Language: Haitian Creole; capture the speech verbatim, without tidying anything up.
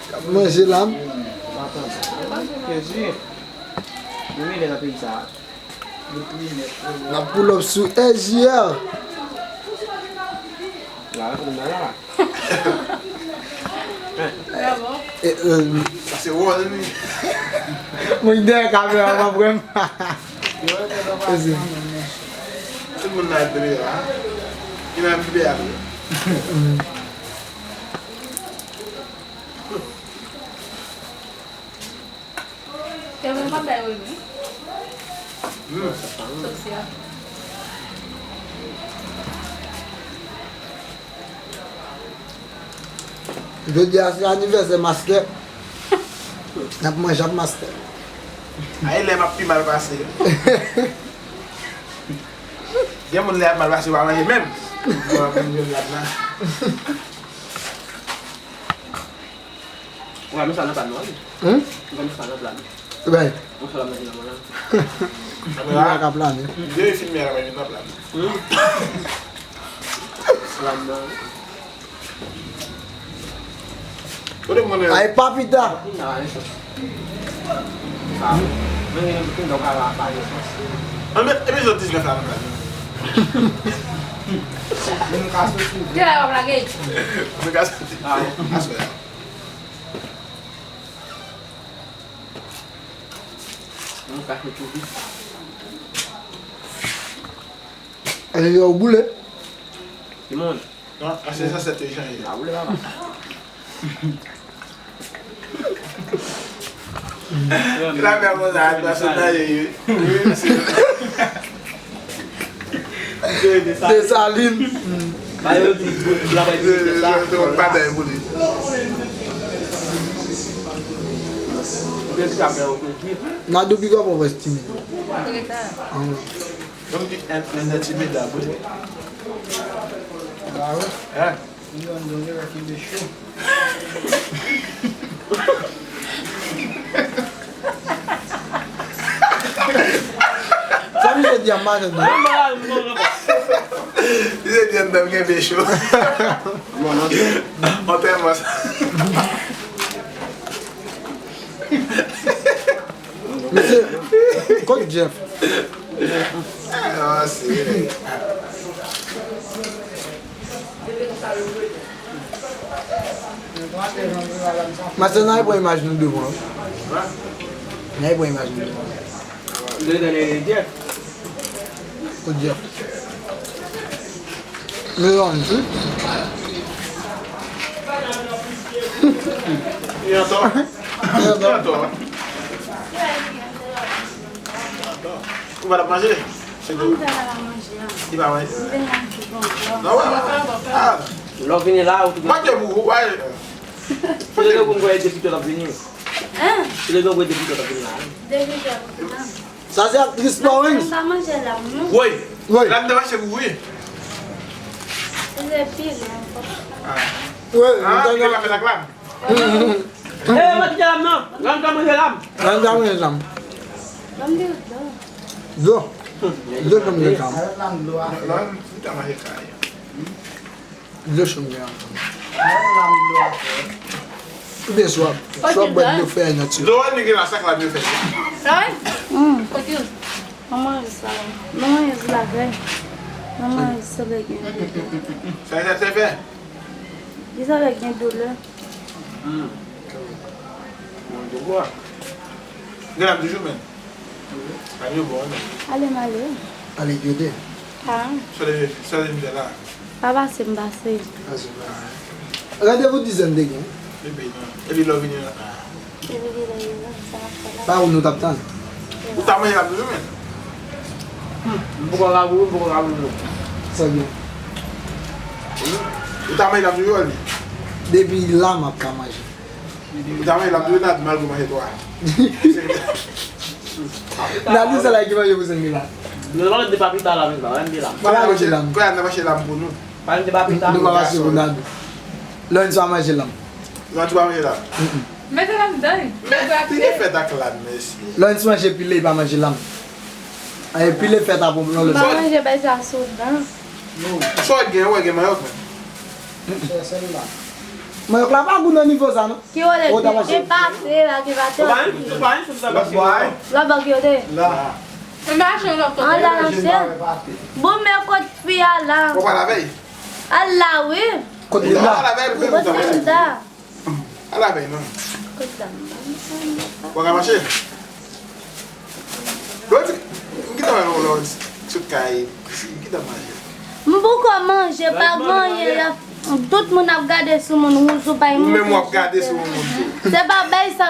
K ap manje la. Jezi. Nou vini nan peyi sa a. N ap pull up sou S J R. La, la, la. E, e, sa se wòl li. Mwen dèyè kamera, m ap wè m. Tout moun nan ap bebe la. Li menm bebe a. Te mwen pa bay wè nou. Sòsyè. Jodi a se anivèsè mastè. N ap manje ak mastè. Ay, lè m ap pi mal pase. Gen moun lè ap mal pase, pa manje menm. Mwen ap vin jwenn lab la. Ou ka met sa nan pla nou, wi. Hmm? Ou ka met sa nan pla nou. Bay. Ou salam nan nan mwen la. Li pa ka plane. Depi fim la, mwen vin nan pla nou. Hmm? Salam nan. Kote mwen? Ay, papita. Papita, ay, sos. Ah, men gen yon ka pa gen sos. An met epizòd diznèf la nan pla nou. Mwen ka soti. Kè la w ap lage? Mwen ka soti. Ah. Aswè a. Mwen ka fè tou vit. Alè, yo boule. Timoun. Non, ase sa se te chanje. La boule, papa. La mè konsa, a, sa nan ye. Desalin. Ba yo di, la bay di sa. Bagay pou li. Nadou, big up, on reste timide. Ban m di, en, en, en timid la, wi. Ba wi. Hein? Li yon don yo ki de cho. Sa misye di a maten, non? Misye di anndan m gen de cho. Bon, non. Antèman sa. Mesye, kot Jeff? Ah, se. Mastè, n a pran imaj nou devan. N a pran imaj nou devan. Kot Jeff? Melon, wi. Li atò. Li atò. Li atò. Ou pa t ap manje? Se tou. Li pa manje. Non, wè, wè, wè. Ah. Lè w vini la, ou tou. Manje pou ou, wè. Se lè pou m kwè depi tò l ap vini. Hein? Se lè pou m kwè depi tò l ap vini la. Depi tò l ap vini la. Sa se aktris pa w, wi. Mwen pa manje lam, non. Woy. Woy. Lam te mache pou wi. Se pire ankò. Ah. Woy, ah, li te ka fè laklam. Eh, mwen kite lam nan. Lam ta manje lam. Lam ta manje lam. Lam de dlo. Dlo. Dlo chanm de lam. Lam dlo a. Lam, li ta manje kay. Dlo cho m gen ansanm. Oubyen swa, swa bwè dlo fèy natirèl. Dlo an gen la sak la dlo fèy. Sa wè? Mm. Kote yo? Manman yo sa. Manman yo se la vèy. Manman yo se lè gen. Sa sa se fè? Di sa lè gen doulè. Mm. Bon, de bwa. Gen la toujou men. Ale, m ale. Ale, Jode. Ah. Sòlè, sòlè, m la. Pa pase, m pase. Pase, pa. Randevou dizè m te gen. Epi, non. Epi, lè w vini la. Epi, vini la, sa m ap fè la. Pa ou nou t ap tann. Ou ta manje la toujou, men. Hmm, m poko ka boule, m poko ka boule. Sa byen. Ou ta manje la toujou, li? Depi la, m ap ka manje. Ou ta manje lam tou, Nadi, malgre w manje twa. Nadi se la ki manje pou Sengila. Nou pa mete papita la menm, pa mete lam. Pa manje lam. Kòman nou mache lam pou nou? Pa mete papita. Nou pa mache pou Nadi. Lawrence pa manje lam. Lawrence pa manje lam. Mm-mm. Mete lam dan. Men, li te fèt ak lam, mesye. Lawrence manje pile, li pa manje lam. Ay, pile fèt apre yon lòt. M pa manje bay sa sou dan. Sa w gen, w gen manyòk, men. Sèl la. Manyòk la pa gou nan nivo sa, non. Ki wole? Ou ta mache. Gen pate la, gen pate. Ou pa, ou pa, ou pa, ou pa, Lòt bò a, wi. Lòt bò ki wole? La. An la nan syèl. Bon, men kot fi a la? Ou pa lavèy? Al la, wi. Kot li la? Lavèy pou Kot li la? Al lavèy non. Kot la? Ou ka mache? Lò di, m ki tan wè lò sot kay, m ki tan manje. M poko manje, pa gen anyen. Tout moun ap gade sou moun, wouj ou bay moun. Ou menm w ap gade sou moun tou. Se pa bay sa